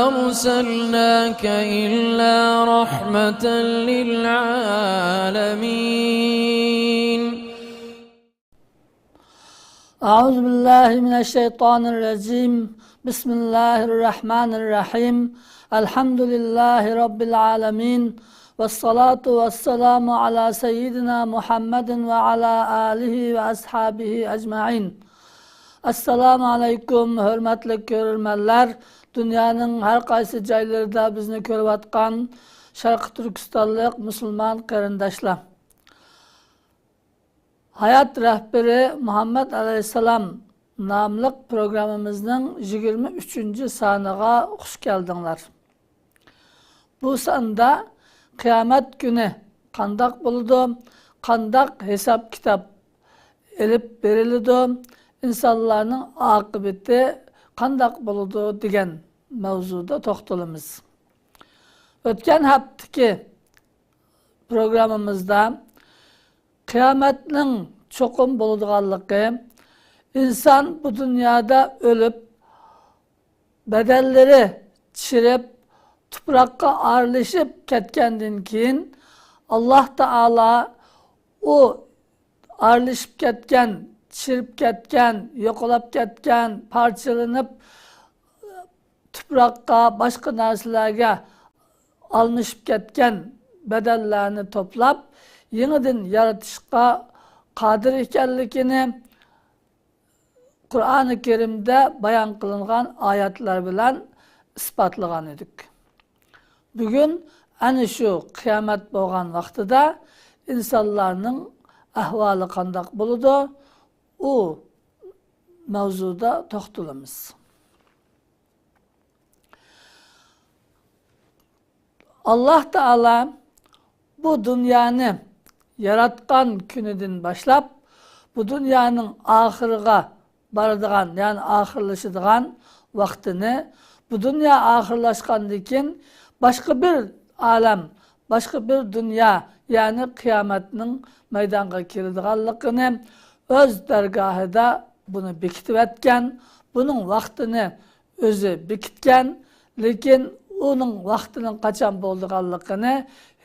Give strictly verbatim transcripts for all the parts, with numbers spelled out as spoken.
أرسلناك إلا رحمة للعالمين. أعوذ بالله من الشيطان الرجيم. بسم الله الرحمن الرحيم. الحمد لله رب العالمين. والصلاة والسلام على سيدنا محمد وعلى آله وأصحابه أجمعين. ئەسسالامۇ ئەلەيكۇم، ھۆرمەتلىك كۆرۈرمەنلەر، دۇنيانىڭ ھەر قايسى جايلىرىدا بىزنى كۆرۈۋاتقان شەرقىي تۈركىستانلىق مۇسۇلمان قېرىنداشلار. ھايات رەھبىرى مۇھەممەد ئەلەيھىسسالام ناملىق پروگراممىمىزنىڭ يىگىرمە ئۈچىنچى سانىغا خۇش كەلدىڭلار. بۇ ساندا قىيامەت كۈنى قانداق بولىدۇ، قانداق ھېساب-كىتاب ئېلىپ بېرىلىدۇ، ئىنسانلارنىڭ ئاقىۋىتى قانداق بولىدۇ دېگەن مەۋزۇدا توختىلىمىز. ئۆتكەن ھەپتىكى پروگراممىمىزدا قىيامەتنىڭ چوقۇم بولىدىغانلىقى، ئىنسان بۇ دۇنيادا ئۆلۈپ، بەدەنلىرى چىرىپ، تۇپراققا ئارىلىشىپ كەتكەندىن كېيىن، ئاللاھ تائالا ئۇ ئارىلىشىپ كەتكەن، چىرىپ كەتكەن، يوقىلاپ كەتكەن، پارچىلىنىپ، تۇپراققا، باشقا نەرسىلەرگە ئالمىشىپ كەتكەن بەدەنلەرنى توپلاپ، يېڭىدىن يارىتىشقا قادىر ئىكەنلىكىنى قۇرئانى كەرىمدە بايان قىلىنغان ئايەتلەر بىلەن ئىسپاتلىغان ئىدۇق. بۈگۈن ئەنە شۇ قىيامەت بولغان ۋاقتىدا ئىنسانلارنىڭ ئەھۋالى قانداق بولىدۇ، ئۇ مەۋزۇدا توختىلىمىز. ئاللاھ تائالا بۇ دۇنيانى ياراتقان كۈنىدىن باشلاپ، بۇ دۇنيانىڭ ئاخىرىغا بارىدىغان، يەنى ئاخىرلىشىدىغان ۋاقتىنى، بۇ دۇنيا ئاخىرلاشقاندىن كېيىن باشقا بىر ئالەم، باشقا بىر دۇنيا، يەنى قىيامەتنىڭ مەيدانغا كېلىدىغانلىقىنى ئۆز دەرگاھىدا بۇنى بېكىتىۋەتكەن، بۇنىڭ ۋاقتىنى ئۆزى بېكىتكەن، لېكىن ئۇنىڭ ۋاقتىنىڭ قاچان بولىدىغانلىقىنى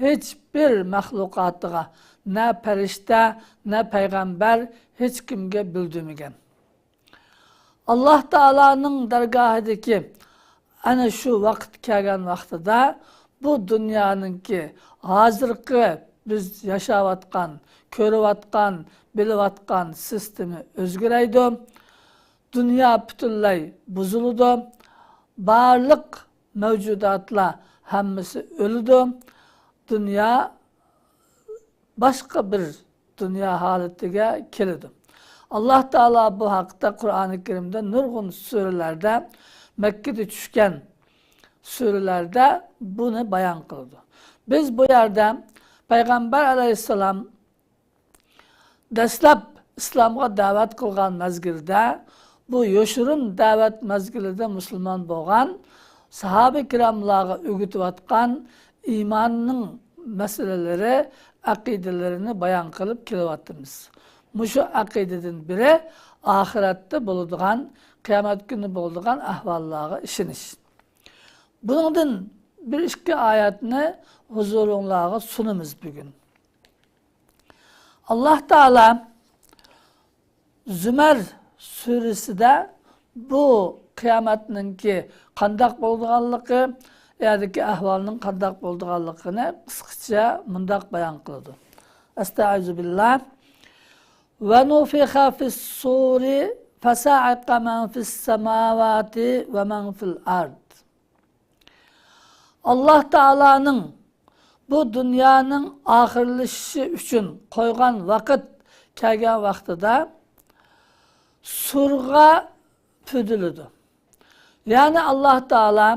ھېچبىر مەخلۇقاتىغا، نە پەرىشتە، نە پەيغەمبەر، ھېچكىمگە بىلدۈرمىگەن. ئاللاھ تائالانىڭ دەرگاھىدىكى ئەنە شۇ ۋاقىت كەلگەن ۋاقتىدا بۇ دۇنيانىڭكى ھازىرقى بىز ياشاۋاتقان، كۆرۈۋاتقان، بىلىۋاتقان سىستېما ئۆزگىرەيدۇ. دۇنيا پۈتۈنلەي بۇزۇلىدۇ. بارلىق مەۋجۇداتلار ھەممىسى ئۆلىدۇ. دۇنيا باشقا بىر دۇنيا ھالىتىگە كېلىدۇ. ئاللاھ تائالا بۇ ھەقتە قۇرئانى كەرىمدە نۇرغۇن سۈرىلەردە، مەككىدە چۈشكەن سۈرىلەردە بۇنى بايان قىلىدۇ. بىز بۇ يەردە پەيغەمبەر ئەلەيھىسسالام دەسلەپ ئىسلامغا دەۋەت قىلغان مەزگىلدە، بۇ يوشۇرۇن دەۋەت مەزگىلىدە مۇسۇلمان بولغان ساھابە كىراملارغا ئۆگىتىۋاتقان ئىماننىڭ مەسىلىلىرى، ئەقىدىلىرىنى بايان قىلىپ كېلىۋاتىمىز. مۇشۇ ئەقىدىدىن بىرى ئاخىرەتتە بولىدىغان، قىيامەت كۈنى بولىدىغان ئەھۋاللارغا ئىشىنىش. بۇنىڭدىن بىر ئىككى ئايەتنى ھۇزۇرۇڭلارغا سۇنىمىز بۈگۈن. ئاللاھ تائالا زۇمەر سۈرىسىدە بۇ قىيامەتنىڭكى قانداق بولىدىغانلىقى، ئۇ يەردىكى ئەھۋالنىڭ قانداق بولىدىغانلىقىنى قىسقىچە مۇنداق بايان قىلىدۇ. ئەستەئىزۇ بىللاھ. ونفخ في الصور فصعق من في السماوات ومن في الأرض. ئاللاھ تائالانىڭ بۇ دۇنيانىڭ ئاخىرلىشىشى ئۈچۈن قويغان ۋاقىت كەلگەن ۋاقتىدا سۇرغا پۈدۈلىدۇ. يەنى ئاللاھ تائالا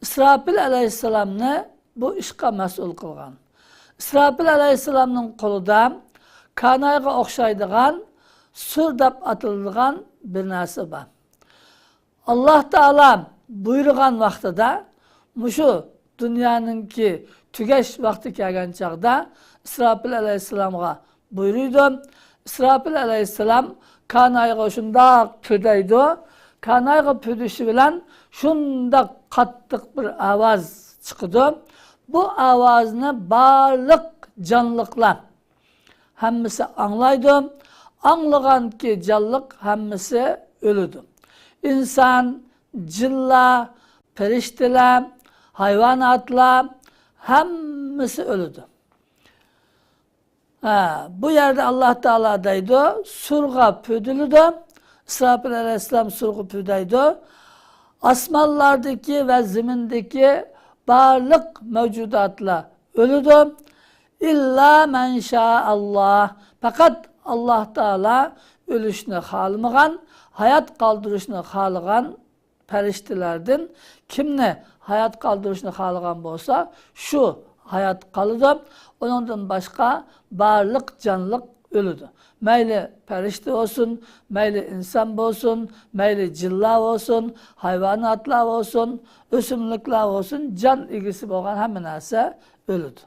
ئىسراپىل ئەلەيھىسسالامنى بۇ ئىشقا مەسئۇل قىلغان. ئىسراپىل ئەلەيھىسسالامنىڭ قولىدا كانايغا ئوخشايدىغان سۇر دەپ ئاتىلىدىغان بىر نەرسە بار. ئاللاھ تائالا بۇيرۇغان ۋاقتىدا، مۇشۇ دۇنيانىڭكى تۈگەش ۋاقتى كەلگەن چاغدا ئىسراپىل ئەلەيھىسسالامغا بۇيرۇيدۇ. ئىسراپىل ئەلەيھىسسالام كانايغا شۇنداق پۈدەيدۇ، كانايغا پۈدۈشى بىلەن شۇنداق قاتتىق بىر ئاۋاز چىقىدۇ. بۇ ئاۋازنى بارلىق جانلىقلار ھەممىسى ئاڭلايدۇ. ئاڭلىغانكى جانلىق ھەممىسى ئۆلىدۇ. ئىنسان، جىنلار، پەرىشتىلەر، ھايۋاناتلار ھەممىسى ئۆلىدۇ. ھە، بۇ يەردە ئاللاھ تائالا دەيدۇ، سۇرغا پۈدۈلىدۇ. ئىسراپىل ئەلەيھىسسالام سۇرغا پۈدەيدۇ. ئاسمانلاردىكى ۋە زېمىندىكى بارلىق مەۋجۇداتلار ئۆلىدۇ. ئىللا مەن شائاللاھ. پەقەت ئاللاھ تائالا ئۆلۈشنى خالىمىغان، ھايات قالدۇرۇشنى خالىغان پەرىشتىلەردىن كىمنى ھايات قالدۇرۇشنى خالىغان بولسا، شۇ ھايات قالىدۇ. ئۇنىڭدىن باشقا بارلىق جانلىق ئۆلىدۇ. مەيلى پەرىشتە بولسۇن، مەيلى ئىنسان بولسۇن، مەيلى جىنلار بولسۇن، ھايۋاناتلار بولسۇن، ئۆسۈملۈكلەر بولسۇن، جان ئىگىسى بولغان ھەممە نەرسە ئۆلىدۇ.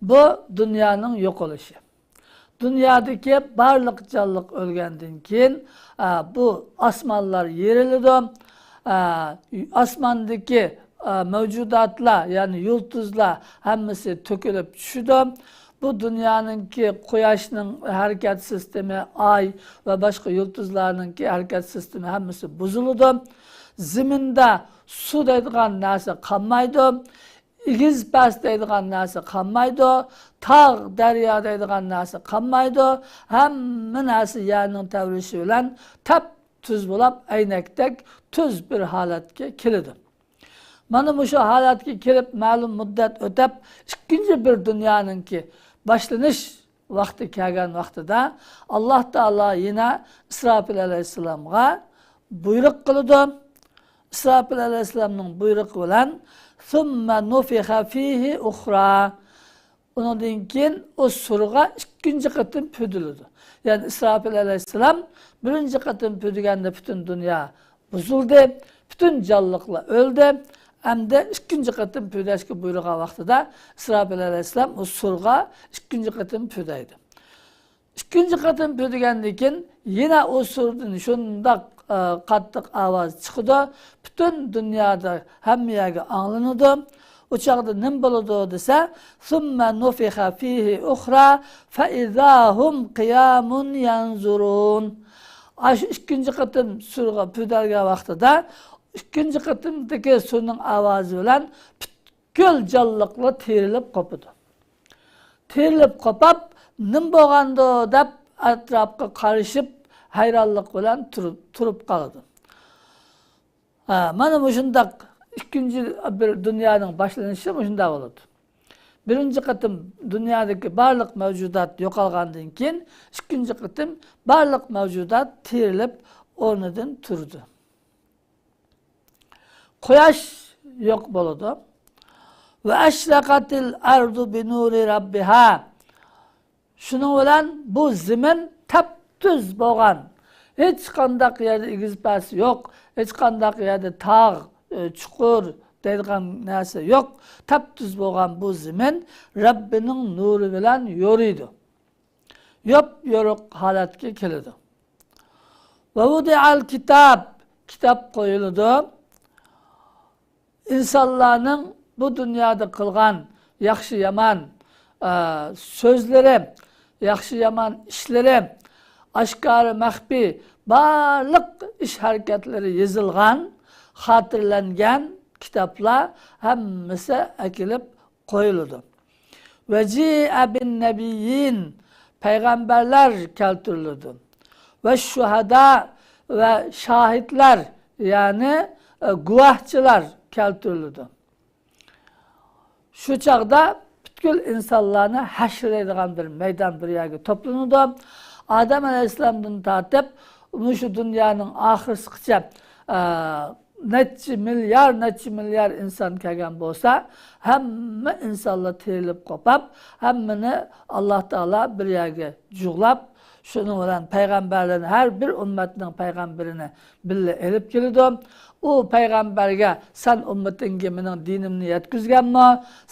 بۇ دۇنيانىڭ يوقىلىشى. دۇنيادىكى بارلىق جانلىق ئۆلگەندىن كېيىن، ئە، بۇ ئاسمانلار يېرىلىدۇ. ئە، ئاسماندىكى، ئە، مەۋجۇداتلار، يەنى يۇلتۇزلار ھەممىسى تۆكۈلۈپ چۈشىدۇ. بۇ دۇنيانىڭكى قۇياشنىڭ ھەرىكەت سىستېمى، ئاي ۋە باشقا يۇلتۇزلارنىڭكى ھەرىكەت سىستېمى ھەممىسى بۇزۇلىدۇ. زېمىندا سۇ دەيدىغان نەرسە قالمايدۇ. ئېگىز پەس دەيدىغان نەرسە قالمايدۇ. تاغ، دەريا دەيدىغان نەرسە قالمايدۇ. ھەممە نەرسە يەرنىڭ تەۋرىشى بىلەن تەپ تۈز بولاپ، ئەينەكتەك تۈز بىر ھالەتكە كېلىدۇ. مانا مۇشۇ ھالەتكە كېلىپ، مەلۇم مۇددەت ئۆتەپ، ئىككىنچى بىر دۇنيانىڭكى باشلىنىش ۋاقتى كەلگەن ۋاقتىدا، ئاللاھ تائالا يەنە ئىسراپىل ئەلەيھىسسالامغا بۇيرۇق قىلىدۇ. ئىسراپىل ئەلەيھىسسالامنىڭ بۇيرۇقى بىلەن، ثم نفخ فيه أخرى. ئۇنىڭدىن كېيىن ئۇ سۇرغا ئىككىنچى قېتىم پۈدۈلىدۇ. يەنى ئىسراپىل ئەلەيھىسسالام بىرىنچى قېتىم پۈدىگەندە پۈتۈن دۇنيا بۇزۇلدى، پۈتۈن جانلىقلار ئۆلدى. ئەمدى ئىككىنچى قېتىم پۈدەشكە بۇيرۇغان ۋاقتىدا ئىسراپىل ئەلەيھىسسالام ئۇ سۇرغا ئىككىنچى قېتىم پۈدەيدۇ. ئىككىنچى قېتىم پۈدىگەندىن كېيىن يەنە ئۇ سۇردىن شۇنداق، ئە، قاتتىق ئاۋاز چىقىدۇ، پۈتۈن دۇنيادا ھەممە يەرگە ئاڭلىنىدۇ. ئۇ چاغدا نېمە بولىدۇ دېسە، ثم نفخ فيه أخرى فإذا هم قيام ينظرون. ئاشۇ ئىككىنچى قېتىم سۇرغا پۈدەلگەن ۋاقتىدا، ئىككىنچى قېتىمدىكى سۇرنىڭ ئاۋازى بىلەن پۈتكۈل جانلىقلار تىرىلىپ قوپىدۇ. تىرىلىپ قوپاپ، نېمە بولغاندۇ دەپ ئەتراپقا قارىشىپ، ھەيرانلىق بىلەن تۇرۇپ، تۇرۇپ قالىدۇ. ھە، مانا مۇشۇنداق ئىككىنچى بىر دۇنيانىڭ باشلىنىشى مۇشۇنداق بولىدۇ. بىرىنچى قېتىم دۇنيادىكى بارلىق مەۋجۇدات يوقالغاندىن كېيىن، ئىككىنچى قېتىم بارلىق مەۋجۇدات تىرىلىپ ئورنىدىن تۇرىدۇ. قۇياش يوق بولىدۇ. وأشرقت الأرض بنور ربها. شۇنىڭ بىلەن بۇ زېمىن تەپتۈز بولغان، ھېچقانداق يەردە ئېگىز پەس يوق، ھېچقانداق يەردە تاغ، ئە، چۇقۇر دەيدىغان نەرسە يوق. تەپتۈز بولغان بۇ زېمىن رەببىنىڭ نۇرى بىلەن يورۇيدۇ. يوپيورۇق ھالەتكە كېلىدۇ. ووضع الكتاب، كىتاب قويۇلىدۇ. ئىنسانلارنىڭ بۇ دۇنيادا قىلغان ياخشى-يامان، ئە، سۆزلىرى، ياخشى-يامان ئىشلىرى، ئاشكارا، مەخپىي بارلىق ئىش-ھەرىكەتلىرى يېزىلغان، خاتىرىلەنگەن كىتابلار ھەممىسى ئەكېلىپ قويۇلىدۇ. وجيء بالنبيين، پەيغەمبەرلەر كەلتۈرۈلىدۇ. والشهداء، ۋە شاھىتلار، يەنى، ئە، گۇۋاھچىلار كەلتۈرۈلىدۇ. شۇ چاغدا پۈتكۈل ئىنسانلارنى ھەشر دەيدىغان بىر مەيدان، بىر يەرگە توپلىنىدۇ. ئادەم ئەلەيھىسسالامدىن تارتىپ مۇشۇ دۇنيانىڭ ئاخىرسىغىچە، ئە، نەچچە مىليار، نەچچە مىليار ئىنسان كەلگەن بولسا، ھەممە ئىنسانلار تىرىلىپ قوپاپ، ھەممىنى ئاللاھ تائالا بىر يەرگە جۇغلاپ، شۇنىڭ بىلەن پەيغەمبەرلەرنى، ھەر بىر ئۈممەتنىڭ پەيغەمبىرىنى بىللە ئېلىپ كېلىدۇ. ئۇ پەيغەمبەرگە، «سەن ئۈممىتىڭگە مېنىڭ دىنىمنى يەتكۈزگەنمۇ؟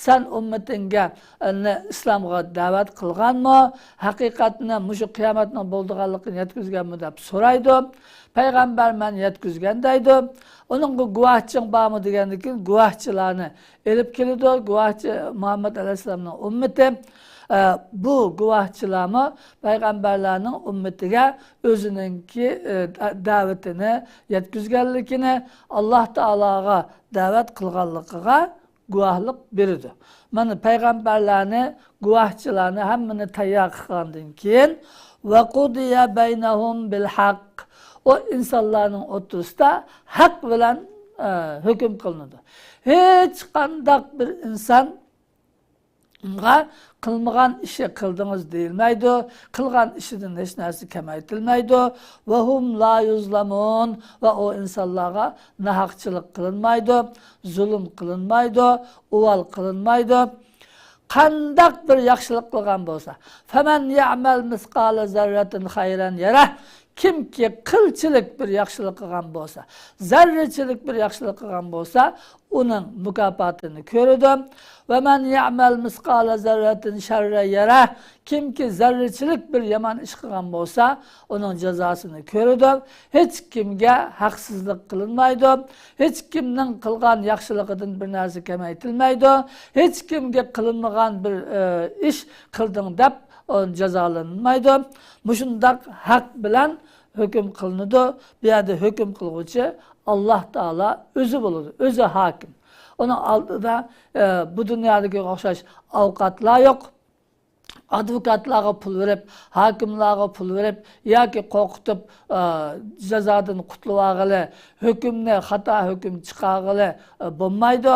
سەن ئۈممىتىڭگە، ئە، ئىسلامغا دەۋەت قىلغانمۇ؟ ھەقىقەتنى، مۇشۇ قىيامەتنىڭ بولىدىغانلىقىنى يەتكۈزگەنمۇ؟» دەپ سورايدۇ. پەيغەمبەر، «مەن يەتكۈزگەن» دەيدۇ. ئۇنىڭغا «گۇۋاھچىڭ بارمۇ؟» دېگەندىن كېيىن گۇۋاھچىلارنى ئېلىپ كېلىدۇ. گۇۋاھچى مۇھەممەد ئەلەيھىسسالامنىڭ ئۈممىتى. ئە، بۇ گۇۋاھچىلارمۇ پەيغەمبەرلەرنىڭ ئۈممىتىگە ئۆزىنىڭكى، ئە، دە-، دەۋىتىنى يەتكۈزگەنلىكىنى، ئاللاھ تائالاغا دەۋەت قىلغانلىقىغا گۇۋاھلىق بېرىدۇ. مانا، پەيغەمبەرلەرنى، گۇۋاھچىلارنى ھەممىنى تەييار قىلغاندىن كېيىن، «وَقُضِيَ بَيْنَهُمْ بِالْحَقِّ»، ئۇ ئىنسانلارنىڭ ئوتتۇرىسىدا ھەق بىلەن، ئە، ھۆكۈم قىلىنىدۇ. ھېچقانداق بىر ئىنسانغا قىلمىغان ئىشى قىلدىڭىز دېيىلمەيدۇ، قىلغان ئىشىدىن ھېچ نەرسە كەمەيتىلمەيدۇ. «وَهُمْ لَا يُظْلَمُونَ»، ۋە ئۇ ئىنسانلارغا ناھەقچىلىق قىلىنمايدۇ، زۇلۇم قىلىنمايدۇ، ئۇۋال قىلىنمايدۇ. قانداق بىر ياخشىلىق قىلغان بولسا، «فَمَنْ يَعْمَلْ مِثْقَالَ ذَرَّةٍ خَيْرًا يَرَهُ»، كىمكى قىلچىلىك بىر ياخشىلىق قىلغان بولسا، زەررىچىلىك بىر ياخشىلىق قىلغان بولسا، ئۇنىڭ مۇكاپاتىنى كۆرىدۇ. «وَمَنْ يَعْمَلْ مِثْقَالَ ذَرَّةٍ شَرًّا يَرَهُ»، كىمكى زەررىچىلىك بىر يامان ئىش قىلغان بولسا، ئۇنىڭ جازاسىنى كۆرىدۇ. ھېچكىمگە ھەقسىزلىق قىلىنمايدۇ. ھېچكىمنىڭ قىلغان ياخشىلىقىدىن بىر نەرسە كەمەيتىلمەيدۇ. ھېچكىمگە قىلىنمىغان بىر، ئى، ئىش قىلدىڭ دەپ، ئۇ جازالانمايدۇ. مۇشۇنداق ھەق بىلەن ھۆكۈم قىلىنىدۇ. بۇ يەردە ھۆكۈم قىلغۇچى ئاللاھ تائالا ئۆزى بولىدۇ، ئۆزى ھاكىم. ئۇنىڭ ئالدىدا، ئى، بۇ دۇنيادىكىگە ئوخشاش ئاۋۇكاتلار يوق. ئادۋوكاتلارغا پۇل بېرىپ، ھاكىملارغا پۇل بېرىپ ياكى قورقۇتۇپ، ئا، جازادىن قۇتۇلۇۋالغىلى، ھۆكۈمنى، خاتا ھۆكۈم چىقارغىلى، ئا، بولمايدۇ.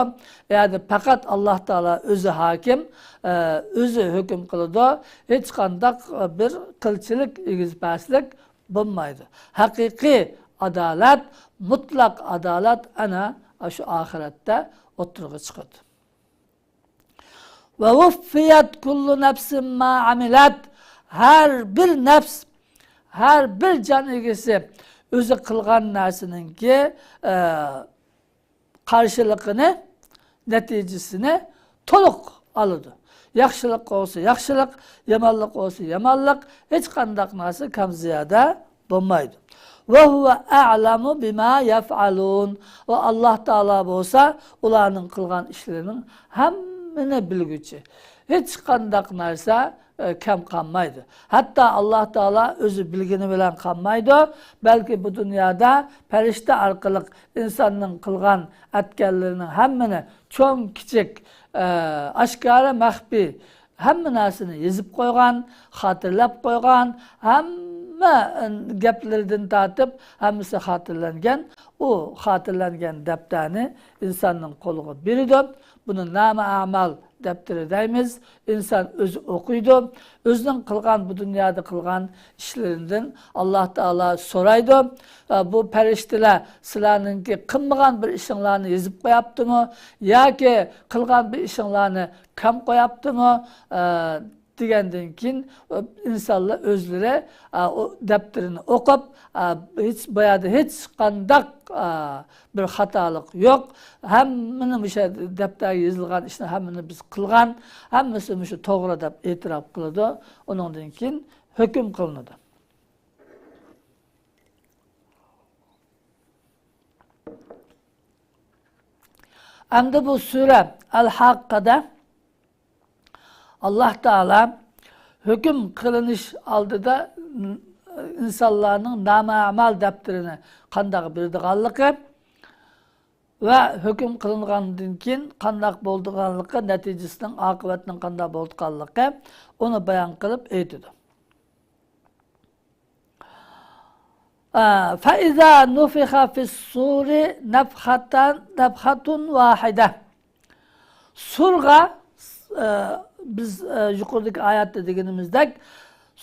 يەنى پەقەت ئاللاھ تائالا ئۆزى ھاكىم، ئا، ئۆزى ھۆكۈم قىلىدۇ. ھېچقانداق، ئا، بىر قىلچىلىك، ئېگىز-پەسلىك بولمايدۇ. ھەقىقىي ئادالەت، مۇتلەق ئادالەت ئەنە شۇ ئاخىرەتتە ئوتتۇرىغا چىقىدۇ. «وَوُفِّيَتْ كُلُّ نَفْسٍ مَا عَمِلَتْ». ھەر بىر نەپس، ھەر بىر جان ئىگىسى ئۆزى قىلغان نەرسىنىڭكى، ئە، قارشىلىقىنى، نەتىجىسىنى تولۇق ئالىدۇ. ياخشىلىق بولسا ياخشىلىق، يامانلىق بولسا يامانلىق، ھېچقانداق نەرسە كەم زىيادە بولمايدۇ. «وَهُوَ أَعْلَمُ بِمَا يَفْعَلُونَ». ۋە ئاللاھ تائالا بولسا ئۇلارنىڭ قىلغان ئىشلىرىنىڭ ھەممىنى بىلگۈچى. ھېچقانداق نەرسە، ئە، كەم قالمايدۇ. ھەتتا ئاللاھ تائالا ئۆزى بىلگىنى بىلەن قالمايدۇ، بەلكى بۇ دۇنيادا پەرىشتە ئارقىلىق ئىنساننىڭ قىلغان ئەتكەنلىرىنىڭ ھەممىنى چوڭ كىچىك، ئە، ئاشكارا مەخپىي ھەممە نەرسىنى يېزىپ قويغان، خاتىرىلەپ قويغان، ھەممە، ئە، گەپلىرىدىن تارتىپ ھەممىسى خاتىرىلەنگەن. ئۇ خاتىرىلەنگەن دەپتەرنى ئىنساننىڭ قولىغا بېرىدۇ. بۇنى نامە ئەمال دەپتىرى دەيمىز. ئىنسان ئۆزى ئوقۇيدۇ. ئۆزىنىڭ قىلغان، بۇ دۇنيادا قىلغان ئىشلىرىدىن ئاللاھ تائالا سورايدۇ. ئە، بۇ پەرىشتىلەر سىلەرنىڭكى قىلمىغان بىر ئىشىڭلارنى يېزىپ قوياپتىمۇ؟ ياكى قىلغان بىر ئىشىڭلارنى كەم قوياپتىمۇ؟ ئە، دېگەندىن كېيىن، ئە، ئىنسانلار ئۆزلىرى، ئە، ئۇ دەپتىرىنى ئوقۇپ، ئە، ھېچ، بۇ يەردە ھېچقانداق، ئە، بىر خاتالىق يوق. ھەممىنى مۇشۇ دەپتەرگە يېزىلغان ئىشنى ھەممىنى بىز قىلغان، ھەممىسى مۇشۇ توغرا دەپ ئېتىراپ قىلىدۇ. ئۇنىڭدىن كېيىن ھۆكۈم قىلىنىدۇ. ئەمدى بۇ سۈرە ئەل-ھاققىدە ئاللاھ تائالا ھۆكۈم قىلىنىش ئالدىدا ئىنسانلارنىڭ نامە ئەمال دەپتىرىنى قانداق بېرىدىغانلىقى ۋە ھۆكۈم قىلىنغاندىن كېيىن قانداق بولىدىغانلىقى، نەتىجىسىنىڭ، ئاقىۋەتنىڭ قانداق بولىدىغانلىقى، ئۇنى بايان قىلىپ ئېيتىدۇ. ئە، فَإِذَا نُفِخَ فِي الصُّورِ نَفْخَةً، نَفْخَةٌ وَاحِدَةٌ. سۇرغا، ئە، بىز، ئە، يۇقىرىدىكى ئايەتتە دېگىنىمىزدەك،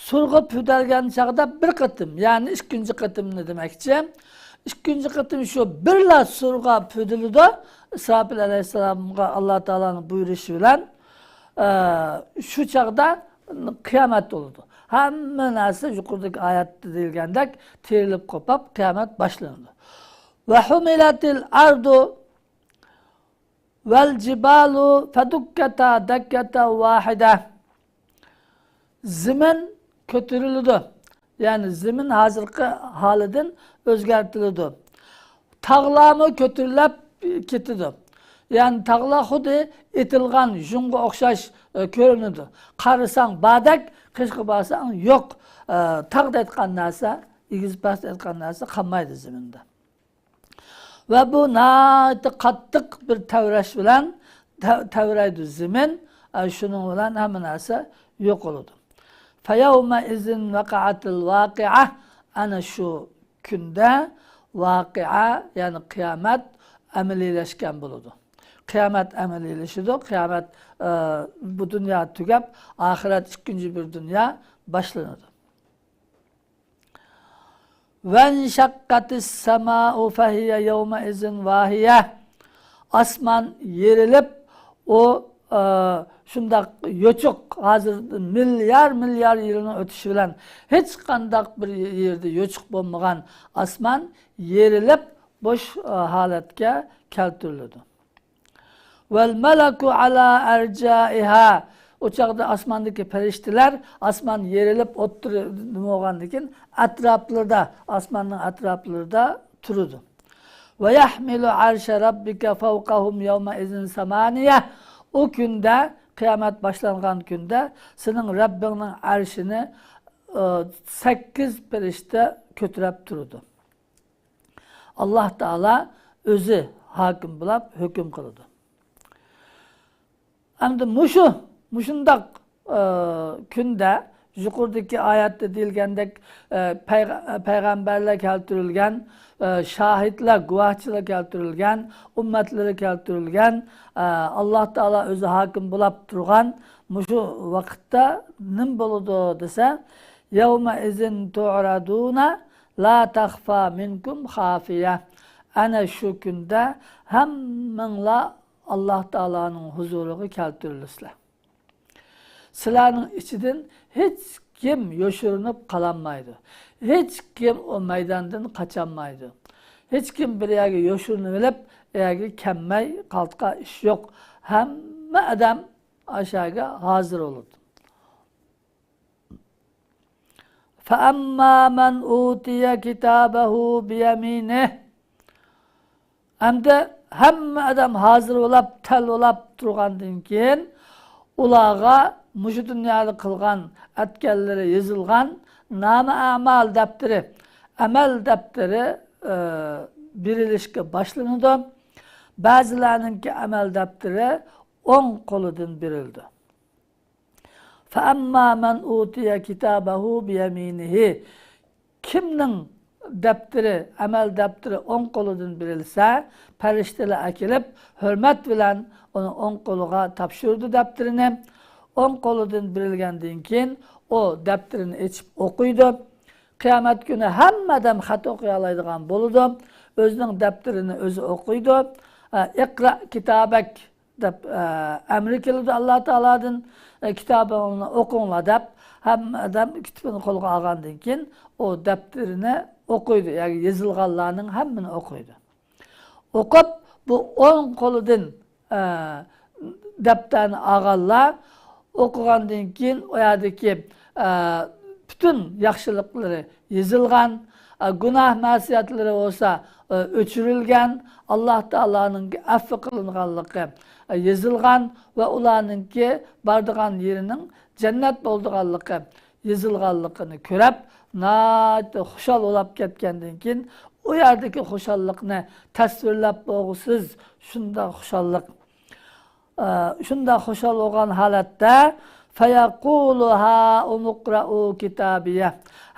سۇرغا پۈدەلگەن چاغدا بىر قېتىم، يەنى ئىككىنچى قېتىمنى دېمەكچى. ئىككىنچى قېتىم شۇ بىرلا سۇرغا پۈدىلىدۇ. ئىسراپىل ئەلەيھىسسالامغا ئاللاھ تائالانىڭ بۇيرۇشى بىلەن، ئە، شۇ چاغدا قىيامەت بولىدۇ. ھەممە نەرسە يۇقىرىدىكى ئايەتتە دېيىلگەندەك تېرىلىپ قوپاپ قىيامەت باشلىنىدۇ. وحملت الأرض والجبال فدكتا دكة واحدة. زېمىن كۆتۈرۈلىدۇ. يەنى زېمىن ھازىرقى ھالىدىن ئۆزگەرتىلىدۇ. تاغلارمۇ كۆتۈرۈلۈپ كېتىدۇ. يەنى تاغلار خۇددى ئېتىلغان يۇڭغا ئوخشاش، ئە، كۆرۈنىدۇ. قارىساڭ باردەك، قېشىغا بارساڭ يوق. ئە، تاغ دەيدىغان نەرسە، ئېگىز پەس دەيدىغان نەرسە قالمايدۇ زېمىندا. ۋە بۇ ناھايىتى قاتتىق بىر تەۋرەش بىلەن تە-، تەۋرەيدۇ زېمىن، ئە، شۇنىڭ بىلەن ھەممە نەرسە يوقىلىدۇ. فيومئذ وقعت الواقعة. ئەنە شۇ كۈندە ۋاقىئە، يەنى قىيامەت ئەمەلىيلەشكەن بولىدۇ. قىيامەت ئەمەلىيلىشىدۇ. قىيامەت، ئە، بۇ دۇنيا تۈگەپ، ئاخىرەت ئىككىنچى بىر دۇنيا باشلىنىدۇ. وانشقت السماء فهي يومئذ واهية. ئاسمان يېرىلىپ، ئۇ، ئە، شۇنداق يوچۇق، ھازىر مىليار، مىليار يىلنىڭ ئۆتۈشى بىلەن ھېچقانداق بىر يەردە يوچۇق بولمىغان ئاسمان يېرىلىپ، بوش، ئە، ھالەتكە كەلتۈرۈلىدۇ. والملك على أرجائها. ئۇ چاغدا ئاسماندىكى پەرىشتىلەر ئاسمان يېرىلىپ ئوتتۇرا نېمە بولغاندىن كېيىن ئەتراپلىرىدا، ئاسماننىڭ ئەتراپلىرىدا تۇرىدۇ. ويحمل عرش ربك فوقهم يومئذ ثمانية. ئۇ كۈندە، قىيامەت باشلانغان كۈندە سېنىڭ رەببىڭنىڭ ئەرشىنى، ئى، سەككىز پەرىشتە كۆتۈرۈپ تۇرىدۇ. ئاللاھ تائالا ئۆزى ھاكىم بولاپ ھۆكۈم قىلىدۇ. ئەمدى مۇشۇ، مۇشۇنداق، ئى، كۈندە يۇقىرىدىكى ئايەتتە دېيىلگەندەك، ئى، پەيغە-، پەيغەمبەرلەر كەلتۈرۈلگەن، ئى، شاھىتلار، گۇۋاھچىلار كەلتۈرۈلگەن، ئۈممەتلىرى كەلتۈرۈلگەن، ئى، ئاللاھ تائالا ئۆزى ھاكىم بولاپ تۇرغان مۇشۇ ۋاقىتتا نېمە بولىدۇ دېسە، يومئذ تعرضون لا تخفى منكم خافية. ئەنە شۇ كۈندە ھەممىڭلار ئاللاھ تائالانىڭ ھۇزۇرىغا كەلتۈرۈلىسىلەر. سىلەرنىڭ ئىچىدىن ھېچكىم يوشۇرۇنۇپ قالالمايدۇ. ھېچكىم ئۇ مەيداندىن قاچالمايدۇ. ھېچكىم بىر يەرگە يوشۇرۇنۇۋېلىپ، ئۇ يەرگە كەلمەي قالىدىغان ئىش يوق. ھەممە ئادەم ئاشۇ يەرگە ھازىر بولىدۇ. فأما من أوتي كتابه بيمينه. ئەمدى ھەممە ئادەم ھازىر بولاپ، تەل بولاپ تۇرغاندىن كېيىن، ئۇلارغا مۇشۇ دۇنيادا قىلغان ئەتكەنلىرى يېزىلغان نامە ئەمال دەپتىرى، ئەمەل دەپتىرى، ئى، بېرىلىشكە باشلىنىدۇ. بەزىلەرنىڭكى ئەمەل دەپتىرى ئوڭ قولىدىن بېرىلىدۇ. فأما من أوتي كتابه بيمينه. كىمنىڭ دەپتىرى، ئەمەل دەپتىرى ئوڭ قولىدىن بېرىلسە، پەرىشتىلەر ئەكېلىپ، ھۆرمەت بىلەن ئۇنىڭ ئوڭ قولىغا تاپشۇرىدۇ دەپتىرىنى. ئوڭ قولىدىن بېرىلگەندىن كېيىن، ئۇ دەپتىرىنى ئېچىپ ئوقۇيدۇ. قىيامەت كۈنى ھەممە ئادەم خەت ئوقۇيالايدىغان بولىدۇ. ئۆزىنىڭ دەپتىرىنى ئۆزى ئوقۇيدۇ. ئە، اقرأ كتابك دەپ، ئە، ئەمرى كېلىدۇ ئاللا تائالادىن، ئە، كىتابىڭلارنى ئوقۇڭلار دەپ، ھەممە ئادەم كىتابىنى قولىغا ئالغاندىن كېيىن، ئۇ دەپتىرىنى ئوقۇيدۇ، يەنى يېزىلغانلارنىڭ ھەممىنى ئوقۇيدۇ. ئوقۇپ، بۇ ئوڭ قولىدىن، ئە، دەپتەرنى ئالغانلار ئوقۇغاندىن كېيىن، ئۇ يەردىكى، ئە، پۈتۈن ياخشىلىقلىرى يېزىلغان، ئە، گۇناھ مەسىيەتلىرى بولسا، ئە، ئۆچۈرۈلگەن، ئاللا تائالانىڭ ئەفۇ قىلىنغانلىقى، ئە، يېزىلغان ۋە ئۇلارنىڭكى بارىدىغان يېرىنىڭ جەننەت بولىدىغانلىقى يېزىلغانلىقىنى كۆرۈپ، ناھايىتى خۇشال بولاپ كەتكەندىن كېيىن، ئۇ يەردىكى خۇشاللىقنى تەسۋىرلەپ بولغۇسىز، شۇنداق خۇشاللىق. ئە، شۇنداق خۇشال بولغان ھالەتتە، فيقول هاؤم اقرءوا كتابيه.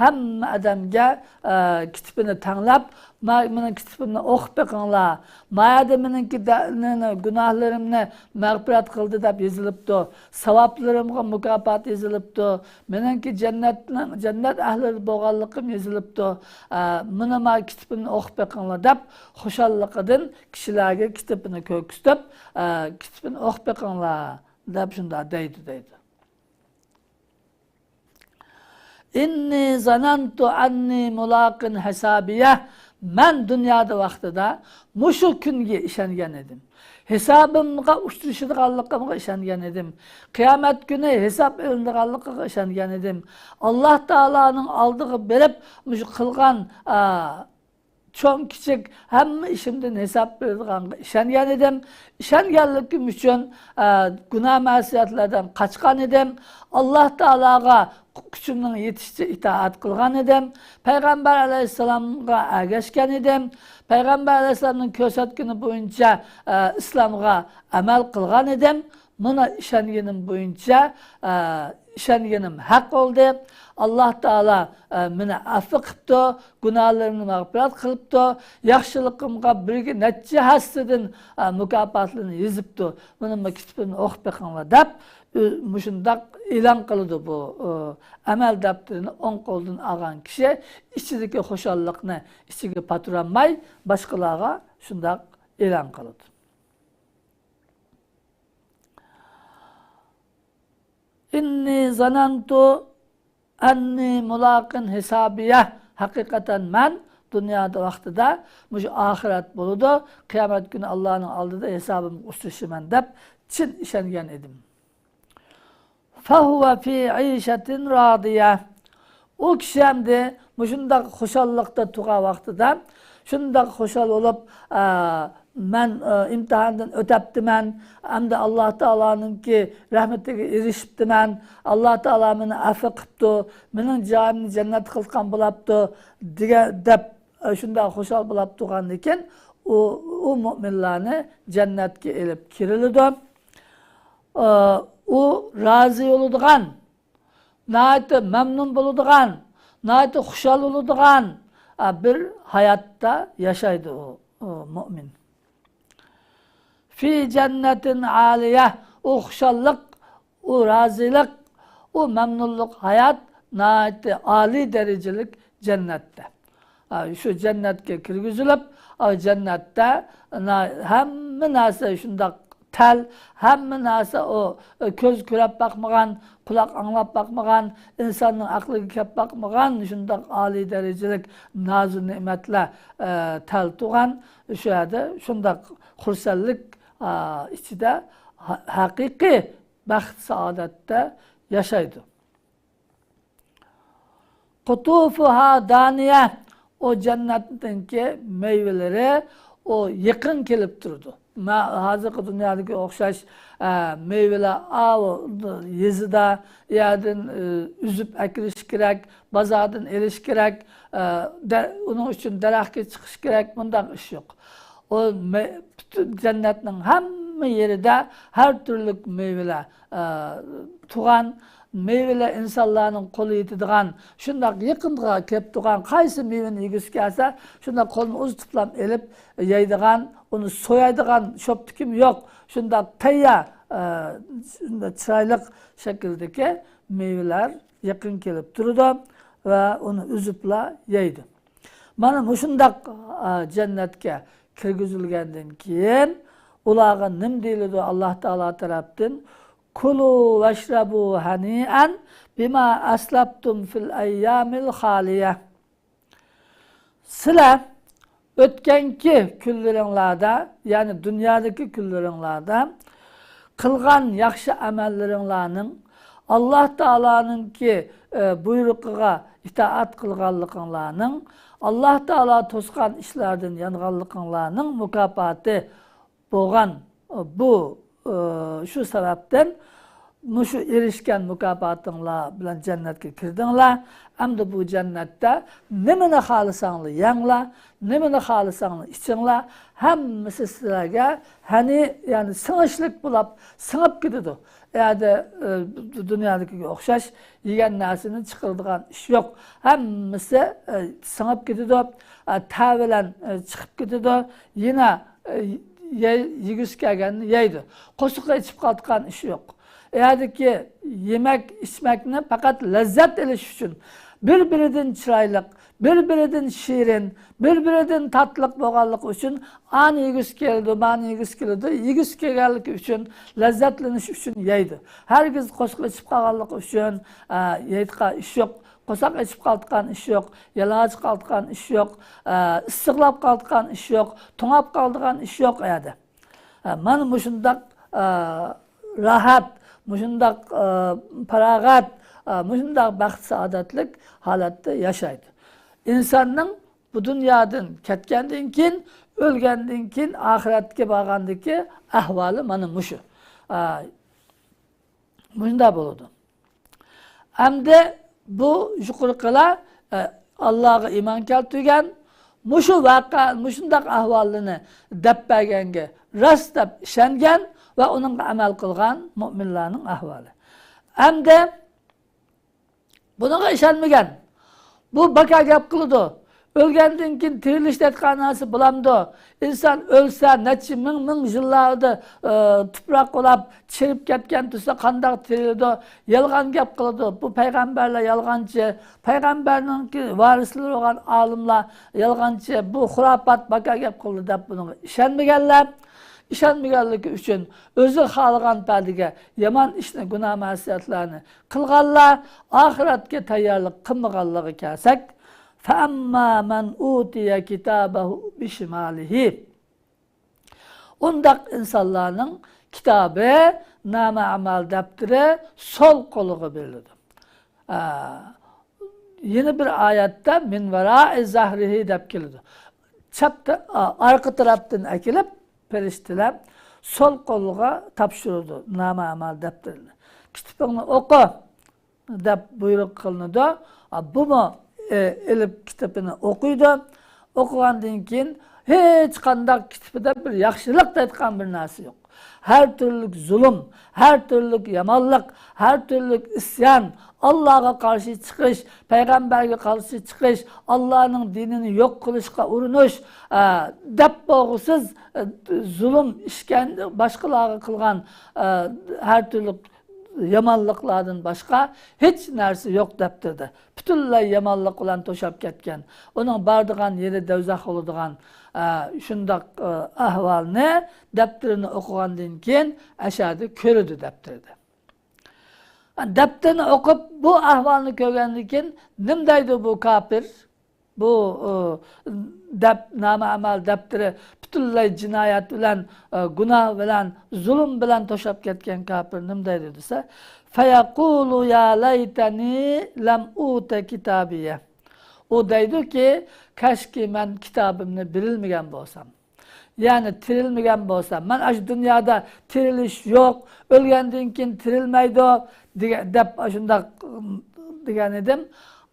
ھەممە ئادەمگە، ئە، كىتابىنى تەڭلەپ، ما-، مېنىڭ كىتابىمنى ئوقۇپ بېقىڭلار. ما يەردە مېنىڭكى دە-، نى-، نى-، گۇناھلىرىمنى مەغپىرەت قىلدى دەپ يېزىلىپتۇ. ساۋابلىرىمغا مۇكاپات يېزىلىپتۇ. مېنىڭكى جەننەتنىڭ، جەننەت ئەھلى بولغانلىقىم يېزىلىپتۇ. ئە، مانا ما كىتابىمنى ئوقۇپ بېقىڭلار دەپ خۇشاللىقىدىن كىشىلەرگە كىتابىنى كۆرسىتىپ، ئە، كىتابىنى ئوقۇپ بېقىڭلار دەپ شۇنداق دەيدۇ، دەيدۇ. «ئىننى زانانتۇ ئەننى مۇلاقىن ھىسابىيە.» مەن دۇنيادا ۋاقتىدا مۇشۇ كۈنگە ئىشەنگەن ئىدىم. ھېسابىمغا ئۇچرىشىدىغانلىقىمغا ئىشەنگەن ئىدىم. قىيامەت كۈنى ھېساب ئېلىنىدىغانلىقىغا ئىشەنگەن ئىدىم. ئاللاھ تائالانىڭ ئالدىغا بېرىپ، مۇشۇ قىلغان، ئا، چوڭ كىچىك ھەممە ئىشىمدىن ھېساب بېرىدىغانغا ئىشەنگەن ئىدىم. ئىشەنگەنلىكىم ئۈچۈن، ئە، گۇناھ مەسىيەتلەردىن قاچقان ئىدىم. ئاللاھ تائالاغا كۈچۈمنىڭ يېتىشىچە ئىتائەت قىلغان ئىدىم. پەيغەمبەر ئەلەيھىسسالامغا ئەگەشكەن ئىدىم. پەيغەمبەر ئەلەيھىسسالامنىڭ كۆرسەتكىنى بويىچە، ئە، ئىسلامغا ئەمەل قىلغان ئىدىم. مانا ئىشەنگىنىم بويىچە، ئە، ئىشەنگىنىم ھەق بولدى. ئاللاھ تائالا، ئە، مېنى ئەپۇ قىپتۇ، گۇناھلىرىمنى مەغپىرەت قىلىپتۇ، ياخشىلىقىمغا بىرگە نەچچە ھەسسىدىن، ئە، مۇكاپاتلىرىنى يېزىپتۇ. مانا بۇ كىتابىمنى ئوقۇپ بېقىڭلار دەپ، ئۆ-، مۇشۇنداق ئېلان قىلىدۇ بۇ، ئۆ، ئەمەل دەپتىرىنى ئوڭ قولدىن ئالغان كىشى ئىچىدىكى خۇشاللىقنى ئىچىگە پاتۇرالماي، باشقىلارغا شۇنداق ئېلان قىلىدۇ. «ئىننى زانانتۇ ئەننى مۇلاقىن ھىسابىيە.» ھەقىقەتەن مەن دۇنيادا ۋاقتىدا مۇشۇ ئاخىرەت بولىدۇ، قىيامەت كۈنى ئاللاھنىڭ ئالدىدا ھېسابىمغا ئۇچرىشىمەن دەپ چىن ئىشەنگەن ئىدىم. «فەھۇۋە فى ئىشەتىن رادىيە.» ئۇ كىشى ئەمدى مۇشۇنداق خۇشاللىقتا تۇرغان ۋاقتىدا، شۇنداق خۇشال بولۇپ، ئە، مەن، ئە، ئىمتىھاندىن ئۆتەپتىمەن، ئەمدى ئاللاھ تائالانىڭكى رەھمىتىگە ئېرىشىپتىمەن، ئاللاھ تائالا مېنى ئەفۇ قىپتۇ، مېنىڭ جايىمنى جەننەت قىلغان بولاپتۇ، دېگەن، دەپ، ئە، شۇنداق خۇشال بولاپ تۇرغاندىكىن، ئۇ، ئۇ مۆمىنلەرنى جەننەتكە ئېلىپ كىرىلىدۇ. ئە، ئۇ رازى بولىدىغان، ناھايىتى مەمنۇن بولىدىغان، ناھايىتى خۇشال بولىدىغان، ئە، بىر ھاياتتا ياشايدۇ ئۇ، ئۇ مۆمىن. «فى جەننەتىن ئالىيە.» ئۇ خۇشاللىق، ئۇ رازىلىق، ئۇ مەمنۇنلۇق ھايات ناھايىتى ئالىي دەرىجىلىك جەننەتتە. ئا، شۇ جەننەتكە كىرگۈزۈلۈپ، ئا، جەننەتتە نا-، ھەممە نەرسە شۇنداق تەل، ھەممە نەرسە ئۇ، ئە، كۆز كۆرۈپ باقمىغان، قۇلاق ئاڭلاپ باقمىغان، ئىنساننىڭ ئەقلىگە كەپ باقمىغان شۇنداق ئالىي دەرىجىلىك نازۇ نېمەتلەر، ئە، تەل تۇرغان شۇ يەردە شۇنداق خۇرسەنلىك، ئا، ئىچىدە ھە-، ھەقىقىي بەخت سائادەتتە ياشايدۇ. «قۇتۇفۇھا دانىيە.» ئۇ جەننەتنىڭكى مېۋىلىرى ئۇ يېقىن كېلىپ تۇرىدۇ. مە-، ھازىرقى دۇنيادىكى ئوخشاش، ئە، مېۋىلەر ئاۋۇ يېزىدا، يەردىن، ئە، ئۈزۈپ ئەكىرىش كېرەك، بازاردىن ئېلىش كېرەك، ئە، دە-، ئۇنىڭ ئۈچۈن دەرەخكە چىقىش كېرەك، مۇنداق ئىش يوق. ئۇ مە-، پۈتۈن جەننەتنىڭ ھەممە يېرىدە ھەر تۈرلۈك مېۋىلەر، ئە، تۇغان مېۋىلەر ئىنسانلارنىڭ قولى يېتىدىغان، شۇنداق يېقىنغا كېلىپ تۇرغان، قايسى مېۋىنى يېگۈسى كەلسە، شۇنداق قولىنى ئۇزىتىپلا ئېلىپ يەيدىغان، ئۇنى سويايدىغان شوپتىكىمۇ يوق. شۇنداق تەييار، ئە، شۇنداق چىرايلىق شەكىلدىكى مېۋىلەر يېقىن كېلىپ تۇرىدۇ ۋە ئۇنى ئۈزۈپلا يەيدۇ. مانا مۇشۇنداق، ئا، جەننەتكە كىرگۈزۈلگەندىن كېيىن، ئۇلارغا نېمە دېيىلىدۇ؟ ئاللاھ تائالا تەرەپتىن، «كۇلۇ ۋەشرەبۇ ھەنىئەن بىما ئەسلەپتۇم فىل ئەييامىل خالىيە.» سىلەر ئۆتكەنكى كۈنلىرىڭلاردا، يەنى دۇنيادىكى كۈنلىرىڭلاردا قىلغان ياخشى ئەمەللىرىڭلارنىڭ، ئاللاھ تائالانىڭكى، ئە، بۇيرۇقىغا ئىتائەت قىلغانلىقىڭلارنىڭ، ئاللاھ تائالا توسقان ئىشلاردىن يانغانلىقىڭلارنىڭ مۇكاپاتى بولغان، ئە، بۇ، ئە، شۇ سەۋەبتىن مۇشۇ ئېرىشكەن مۇكاپاتىڭلار بىلەن جەننەتكە كىردىڭلار. ئەمدى بۇ جەننەتتە نېمىنى خالىساڭلار يەڭلار، نېمىنى خالىساڭلار ئىچىڭلار، ھەممىسى سىلەرگە ھەنى، يەنى سىڭىشلىك بولاپ سىڭىپ كېتىدۇ. ئۇ يەردە، ئە، دۇنيادىكىگە ئوخشاش يېگەن نەرسىنى چىقىرىدىغان ئىش يوق. ھەممىسى، ئە، سىڭىپ كېتىدۇ، ئە، تەر بىلەن، ئە، چىقىپ كېتىدۇ. يەنە، ئە، يەي-، يېگۈسى كەلگەننى يەيدۇ. قورسىقى ئېچىپ قالىدىغان ئىش يوق. ئۇ يەردىكى يېمەك، ئىچمەكنى پەقەت لەززەت ئېلىش ئۈچۈن، بىر-بىرىدىن چىرايلىق، بىر-بىرىدىن شېرىن، بىر-بىرىدىن تاتلىق بولغانلىقى ئۈچۈن ئانى يېگۈسى كېلىدۇ، مانى يېگۈسى كېلىدۇ، يېگۈسى كەلگەنلىكى ئۈچۈن، لەززەتلىنىش ئۈچۈن يەيدۇ. ھەرگىز قورسىقى ئېچىپ قالغانلىقى ئۈچۈن، ئە، يەيدىغان ئىش يوق. قورساق ئېچىپ قالىدىغان ئىش يوق، يالىڭاچ قالىدىغان ئىش يوق، ئە، ئىسسىقلاپ قالىدىغان ئىش يوق، توڭاپ قالىدىغان ئىش يوق ئۇ يەردە. ئە، مانا مۇشۇنداق، ئە، راھەت، مۇشۇنداق، ئە، پاراغەت، ئە، مۇشۇنداق بەخت-سائادەتلىك ھالەتتە ياشايدۇ. ئىنساننىڭ بۇ دۇنيادىن كەتكەندىن كېيىن، ئۆلگەندىن كېيىن، ئاخىرەتكە بارغاندىكى ئەھۋالى مانا مۇشۇ. ئە، مۇشۇنداق بولىدۇ. ئەمدى بۇ يۇقىرىقىلار، ئە، ئاللاغا ئىمان كەلتۈرگەن، مۇشۇ ۋەقە، مۇشۇنداق ئەھۋاللىرىنى دەپ بەرگەنگە راست دەپ ئىشەنگەن ۋە ئۇنىڭغا ئەمەل قىلغان مۇئمىنلارنىڭ ئەھۋالى. ئەمدى بۇنىڭغا ئىشەنمىگەن. بۇ باكا گەپ قىلىدۇ. ئۆلگەندىن كېيىن تىرىلىش دەيدىغان نەرسە بولامدۇ؟ ئىنسان ئۆلسە، نەچچە مىڭ، مىڭ يىللاردا، ئى، تۇپراق بولاپ، چىرىپ كەتكەن تۇرسا، قانداق تىرىلىدۇ؟ يالغان گەپ قىلىدۇ. بۇ پەيغەمبەرلەر يالغانچى، پەيغەمبەرنىڭكى ۋارىسلىرى بولغان ئالىملار يالغانچى، بۇ خۇراپات، باكا گەپ قىلىدۇ دەپ بۇنىڭغا ئىشەنمىگەنلەر، ئىشەنمىگەنلىكى ئۈچۈن ئۆزى خالىغان پەدىگە يامان ئىشنى، گۇناھ مەسىيەتلەرنى قىلغانلار، ئاخىرەتكە تەييارلىق قىلمىغانلارغا كەلسەك، فەئەمما مەن ئۇتىيە كىتابەھۇ بىشىمالىھى. ئۇنداق ئىنسانلارنىڭ كىتابى، نامە ئەمەل دەپتىرى سول قولىغا بېرىلىدۇ. ئە، يەنە بىر ئايەتتە مىن ۋەرائى زەھرىھى دەپ كېلىدۇ. چەپ تە-، ئا-، ئارقا تەرەپتىن ئەكېلىپ، پەرىشتىلەر سول قولغا تاپشۇرىدۇ نامە ئەمەل دەپتىرىنى. كىتابىڭنى ئوقۇ دەپ بۇيرۇق قىلىنىدۇ. ئا، بۇمۇ، ئې، ئېلىپ كىتابىنى ئوقۇيدۇ. ئوقۇغاندىن كېيىن ھېچقانداق كىتابىدا بىر ياخشىلىق دەيدىغان بىر نەرسە يوق. ھەر تۈرلۈك زۇلۇم، ھەر تۈرلۈك يامانلىق، ھەر تۈرلۈك ئىسيان، ئاللاغا قارشى چىقىش، پەيغەمبەرگە قارشى چىقىش، ئاللانىڭ دىنىنى يوق قىلىشقا ئۇرۇنۇش، ئە، دەپ بولغۇسىز، ئە، زۇلۇم، ئىشكەنجە، باشقىلارغا قىلغان، ئە، ھەر تۈرلۈك يامانلىقلاردىن باشقا ھېچ نەرسە يوق دەپتىرىدە. پۈتۈنلەي يامانلىق بىلەن توشاپ كەتكەن. ئۇنىڭ بارىدىغان يېرى دوزاخ بولىدىغان، ئە، شۇنداق، ئە، ئەھۋالنى دەپتىرىنى ئوقۇغاندىن كېيىن ئەشەدە كۆرىدۇ دەپتىرىدە. دەپتىرىنى ئوقۇپ، بۇ ئەھۋالنى كۆرگەندىن كېيىن نېمە دەيدۇ بۇ كاپىر؟ بۇ، ئۇ، دەپ، نامە ئەمەل دەپتىرى پۈتۈنلەي جىنايەت بىلەن، ئۇ، گۇناھ بىلەن، زۇلۇم بىلەن توشاپ كەتكەن كاپىر نېمە دەيدۇ دېسە، فەيەقۇلۇ يا لەيتەنى لەم ئۇتە كىتابىيە. ئۇ دەيدۇكى، كاشكى مەن كىتابىمنى بېرىلمىگەن بولسام. يەنى تىرىلمىگەن بولسام، مەن ئاشۇ دۇنيادا تىرىلىش يوق، ئۆلگەندىن كېيىن تىرىلمەيدۇ دېگە-، دەپ ئاشۇنداق، ئىم، دېگەن ئىدىم.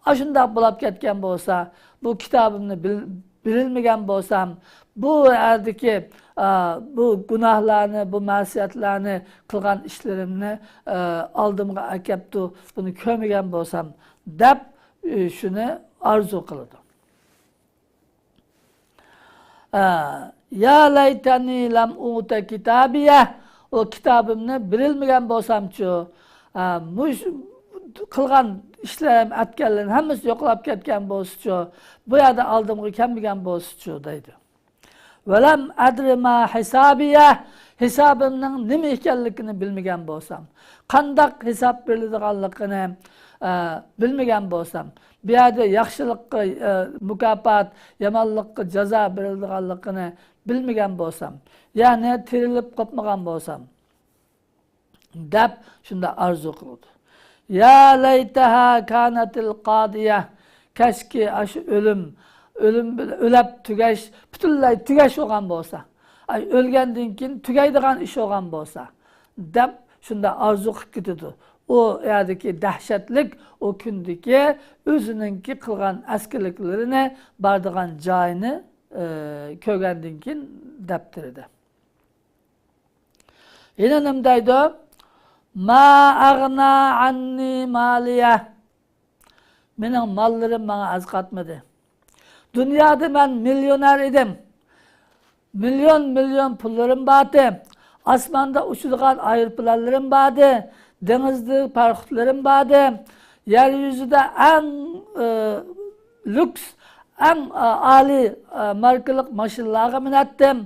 ئاشۇنداق بولاپ كەتكەن بولسا، بۇ كىتابىمنى بىل-، بېرىلمىگەن بولسام، بۇ يەردىكى، ئا، بۇ گۇناھلارنى، بۇ مەسىيەتلەرنى قىلغان ئىشلىرىمنى، ئا، ئالدىمغا ئەكەپتۇ، بۇنى كۆرمىگەن بولسام، دەپ، ئى، شۇنى ئارزۇ قىلىدۇ. ئە، يا لەيتەنى لەم ئۇتە كىتابىيە، ئۇ كىتابىمنى بېرىلمىگەن بولسامچۇ؟ ئە، مۇش-، قىلغان ئىشلىرىم، ئەتكەنلىرىم ھەممىسى يوقاپ كەتكەن بولسىچۇ؟ بۇ يەردە ئالدىمغا كەلمىگەن بولسىچۇ؟ دەيدۇ. ۋەلەم ئەدرى ما ھىسابىيە، ھېسابىمنىڭ نېمە ئىكەنلىكىنى بىلمىگەن بولسام، قانداق ھېساب بېرىلىدىغانلىقىنى، ئە، بىلمىگەن بولسام، بۇ يەردە ياخشىلىققا، ئە، مۇكاپات، يامانلىققا جازا بېرىلىدىغانلىقىنى بىلمىگەن بولسام، يەنى تىرىلىپ قوپمىغان بولسام، دەپ شۇنداق ئارزۇ قىلىدۇ. يا لەيتەھا كانەتىل قادىيە. كاشكى ئاشۇ ئۆلۈم، ئۆلۈم بىلەن ئۆلەپ تۈگەش، پۈتۈنلەي تۈگەش بولغان بولسا. ئاي، ئۆلگەندىن كېيىن تۈگەيدىغان ئىش بولغان بولسا، دەپ شۇنداق ئارزۇ قىلىپ كېتىدۇ. ئۇ يەردىكى دەھشەتلىك، ئۇ كۈندىكى ئۆزىنىڭكى قىلغان ئەسكىلىكلىرىنى، بارىدىغان جايىنى، ئى، كۆرگەندىن كېيىن دەپتىرىدە. يەنە نېمە دەيدۇ؟ ما ئەغنا ئەننى مالىيە. مېنىڭ ماللىرىم ماڭا ئەرزىقاتمىدى. دۇنيادا مەن مىليونېر ئىدىم. مىليون، مىليون پۇللىرىم بار ئىدى. ئاسماندا ئۇچىدىغان ئايروپىلانلىرىم بار ئىدى. دېڭىزدا پاراخوتلىرىم بار ئىدى. يەر يۈزىدە ئەڭ، ئى، لۈكس، ئەڭ، ئە، ئالىي، ئە، ماركىلىق ماشىنىلارغا مىنەتتىم.